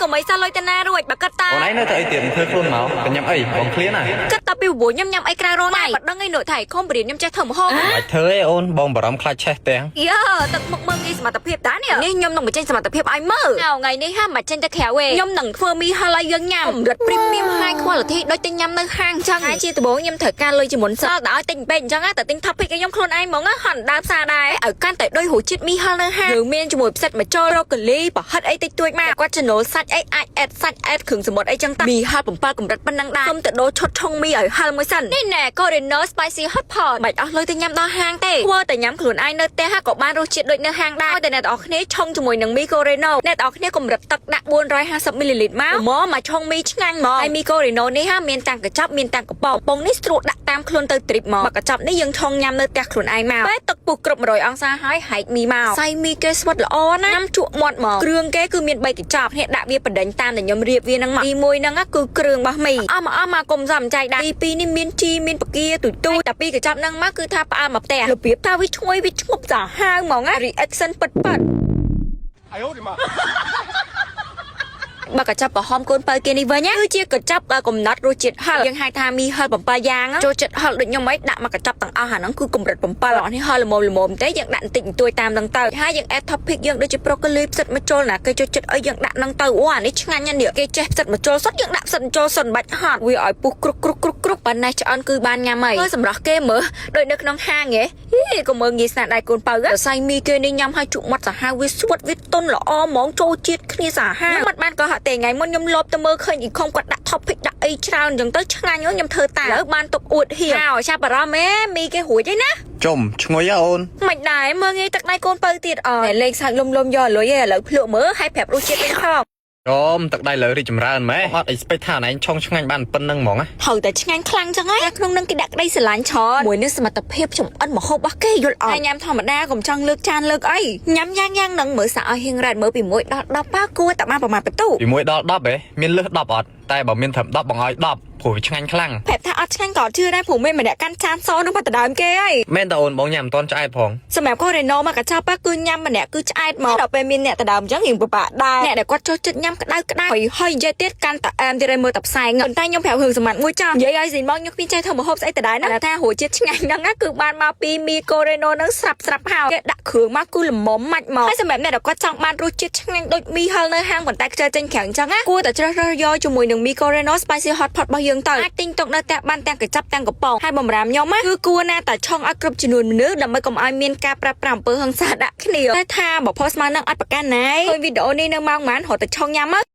ក៏មិនសល់លុយទៅណារួចបើគិតតា អូនឯងនៅតែអីទៀតធ្វើខ្លួនមកកញ្ញាំអីបងឃ្លានណា គិតតែពីព្រោះខ្ញុំញ៉ាំអីក្រៅរងថ្ងៃបាត់ដឹងអីនោះថៃខំបរៀនខ្ញុំចេះធ្វើម្ហូប បាច់ធ្វើឯអូនបងបារម្ភខ្លាចឆេះទាំង យើទឹកមុខមើលងាយសមត្ថភាពតានេះនេះខ្ញុំនឹងបញ្ចេញសមត្ថភាពឲ្យមើលថ្ងៃនេះហាមិនចេញទៅក្រៅទេខ្ញុំនឹងធ្វើមីហិលឲ្យយើងញ៉ាំកម្រិត premium high quality ដូចតែញ៉ាំនៅហាងចឹងហើយជាដំបូងខ្ញុំត្រូវការលុយជាមុនសិនដល់ឲ្យទិញពេកអញ្ចឹងតែទិញ topping ឲ្យខ្ញុំខ្លួនឯងហ្មងហន់ដើមផ្សារដែរឲ្យកាន់តែដូចរសជាតិមីហិលនៅហាងយើងមានជាមួយផ្សិតម្ជុលរ៉ូកូលីប្រហិតអីតិចតួចមកគាត់ចំណូលសាច់អីអាច add សាច់ add គ្រឿងសមុទ្រអីចឹងតាមីហិល7កម្រិតប៉ុណ្ណឹងដែរសុំទៅដូរឈុតឆុងមីឲ្យហិលមួយសិននេះណែ Corino Spicy Hot Pot បាច់អស់លុយទៅញ៉ាំដល់ហាងទេធ្វើតែញ៉ាំខ្លួនឯងនៅផ្ទះក៏បានរសជាតិដូចនៅហាងដែរតែអ្នកទាំងអស់គ្នាឆុងជាមួយនឹងមី Corino អ្នកទាំងអស់គ្នាកម្រិតទឹកដាក់450មីលីលីត្រមកមកមកឆុងមីឆ្ងាញ់មកហើយមី Corino នេះហាមានតាំងកញ្ចប់មានតាំងកំប៉ុងកំប៉ុងនេះស្រួលដាក់តាមខ្លួនទៅ trip មកមកកញ្ចប់នេះយើងឆុងញ៉ាំនៅផ្ទះខ្លួនឯងមកពេលទឹកពុះគ្រប់100អង្សាហើយហែកមីមកសៃមីគេស្វិតល្អណាស់ញ៉ាំជក់មាត់មកគ្រឿងគេគឺមាន3កញ្ចប់គ្នាដាក់វាបដិញតាមតែខ្ញុំរៀបវាហ្នឹងមកទី1ហ្នឹងគឺគ្រឿងរបស់មីអស់មកអស់មកកុំសំចៃដែរទី2នេះមានជីមានបកាទុយទុយតែពីកញ្ចប់ហ្នឹងមកគឺថាផ្អើលមកផ្ទះរបៀបថាវាឈ្ងុយវាឈ្ងប់សាហាវហ្មងណា reaction ពិតពិត 哎呦我的妈！ បើកញ្ចប់ក្រហមកូនបើគេនេះវិញណាគឺជាកញ្ចប់កំណត់រសជាតិហឹរយើងហៅថាមីហឹរ7យ៉ាងចូលចិត្តហឹរដូចខ្ញុំអីដាក់មកកញ្ចប់ទាំងអស់អាហ្នឹងគឺកម្រិត7អស់នេះហឹរល្មមល្មមទេយើងដាក់បន្តិចបន្តួចតាមហ្នឹងទៅហើយយើង add topping យើងដូចជា broccoli ផ្សិតម្ជុលណាគេចូលចិត្តអីយើងដាក់ហ្នឹងទៅអូអានេះឆ្ងាញ់ណាស់នេះគេចេះផ្សិតម្ជុលសុទ្ធយើងដាក់ផ្សិតម្ជុលសុទ្ធមិនបាច់ហត់វាឲ្យពុះគ្រប់គ្រប់គ្រប់គ្រប់ប៉ុណ្ណេះឆ្អិនគឺបានញ៉ាំហើយមើលសម្រស់គេមើលដូចនៅក្នុងហាងហ៎ហីក៏មើលងាយស្នាដៃកូនបើសរសៃមីគេនេះញ៉ាំឲ្យជក់មាត់សាហាវវាស្វិតវាទន់ល្អហ្មងចូលជាតិគ្នាសាហាវខ្ញុំមិនបានកុហកទេថ្ងៃមុនខ្ញុំលបទៅមើលឃើញអ៊ីខុំគាត់ដាក់ topping ដាក់អីច្រើនអញ្ចឹងទៅឆ្ងាញ់ខ្ញុំធ្វើតាមឥឡូវបានទុកអួតហៀវចាប់អារម្មណ៍ហ៎មីគេរួចហើយណា ជុំឈ្ងុយហ៎អូន មិនដែរមើលងាយទឹកដៃកូនពៅទៀតអត់លេងសើចលុំលុំយកលុយឯងឥឡូវភ្លក់មើលឲ្យប្រាប់រសជាតិវិញផង ជុំទឹកដៃលើរីកចម្រើនម៉េះអត់ expect ថាអូនឯងឆុងឆ្ងាញ់បានប៉ុណ្្នឹងហ្មងណា ហើយតែឆ្ងាញ់ខ្លាំងចឹងហើយតែក្នុងនឹងគេដាក់ក្តីស្រឡាញ់ច្រើនមួយនឹងសមត្ថភាពចំអិនម្ហូបរបស់គេយល់អត់ហើយញ៉ាំធម្មតាកុំចង់លើកចានលើកអីញ៉ាំយ៉ាងយ៉ាងនឹងមើលសាក់ឲ្យហៀងរ៉ាត់មើលពី1ដល់10ប៉ាគួរតែបានប្រមាណបន្ទុ ពី1ដល់10ហ៎មានលើស10អត់តែបើមានត្រឹម10បងឲ្យ10ព្រោះវាឆ្ងាញ់ខ្លាំង ប្រាប់ថាអត់ឆ្ងាញ់ក៏អត់ជឿដែរព្រោះមានម្នាក់កាន់ចានសនឹងបាត់ដដើមគេហើយ មែនតើអូនបងញ៉ាំមិនទាន់ឆ្អែតផង សម្រាប់កូរ៉េណូមកកញ្ចប់គឺញ៉ាំម្នាក់គឺឆ្អែតមកដល់ពេលមានអ្នកដដើមអញ្ចឹងរៀងពិបាកដែរអ្នកដែលគាត់ចូលចិត្តញ៉ាំក្តៅក្តៅហើយហើយនិយាយទៀតកាន់តែអែមទៀតឲ្យមើលតែផ្សែងប៉ុន្តែខ្ញុំប្រាប់រឿងសម្បត្តិមួយចង់និយាយឲ្យស៊ីមកខ្ញុំគ្មានចេះធ្វើម្ហូបស្អីដដែលណាថារសជាតិឆ្ងាញ់ហ្នឹងគឺបានមកពីមីកូរ៉េណូហ្នឹងស្រាប់ស្រាប់ហើយគេដាក់គ្រឿងមកគឺល្មមម៉ាច់មកហើយសម្រាប់អ្នកដែលគាត់ចង់បានរសជាតិឆ្ងាញ់ដូចមីហិលនៅហាងប៉ុន្តែខ្ជិលចេញក្រៅអញ្ចឹងណាគួរតែជ្រើសរើសយកជាមួយនឹងមីកូរ៉េណូ spicy hot pot របស់យើងទៅអាចទិញទុកនៅផ្ទះបានទាំងកញ្ចប់ទាំងកំប៉ុងហើយបំរាមខ្ញុំណាគឺគួរណាតែឆុងឲ្យគ្រប់ចំនួនមនុស្សដើម្បីកុំឲ្យមានការប្រើប្រាស់អំពើហិង្សាដាក់គ្នាតែថាបើផុសស្មើនឹងអត់ប្រកាន់ណាឃើញវីដេអូនេះនៅម៉ោងប៉ុន្មានរត់តែឆុងញ៉ាំមក។